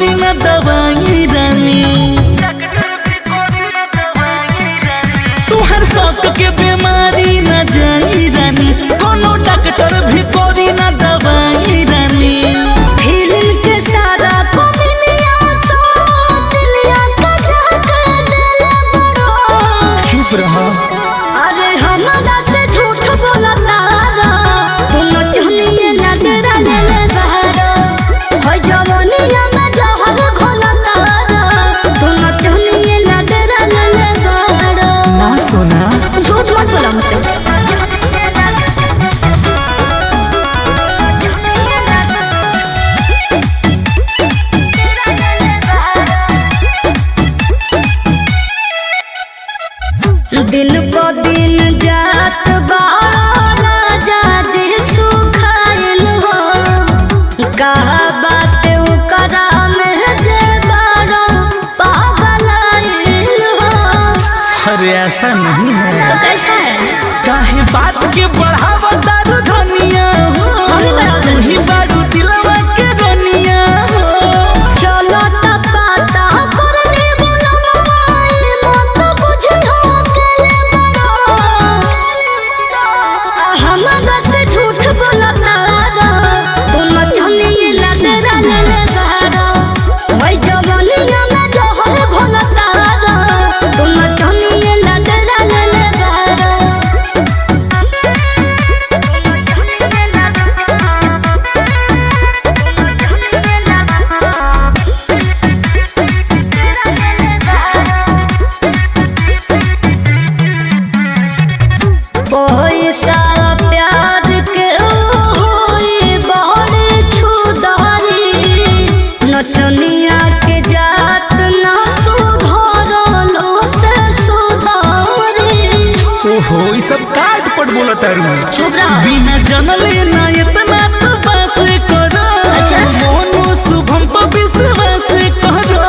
करी ना दवाई रानी। तुहर शौक के बीमारी न जाई रानी, कोनो डॉक्टर भी करी ना दवाई रानी। फिल्म के सारा कमिनिया सो दिलिया का झांक देले बड़ो। चुप रहा। अरे हमरा से झूठ बोला तारा, तू नचनिए लगरा ले ले बहरा। हो जवनिया में जहर घोला तारा, तू नचनिए लगरा ले ले बहरा। ना सोना, झूठ मत बोला मुझसे। दिन प दिन जात बाड़ा राजा जी सुखाइल हो, कहा बात उकरा में जे बारो पागल आइल हो। अरे ऐसा नहीं है। तो कैसा है? काहे बात के बढ़ावा दारू धनिया हो, हम ही बढ़ावा तू ही देनी। बारू दिलवा के रनिया हो। चलो त पता करने बोलो माई मत बुझो के बड़ो। हमरा से झूठ बोला तारा, तू नचनिए लगरा ले ले बहरा। होय जवनिया में जहर घोला तारा, तू नचनिए लगरा ले ले बहरा। पैसा प्यार के होई बड़े छुदारी, नचनिया के जात ना सुधरलो से सुधारी। ओहो, ई सब काट पट बोला तारू। चुप रहो। बिना जनले ना इतना तो बात करो। अच्छा। मोनू शुभम पर विश्वास करो।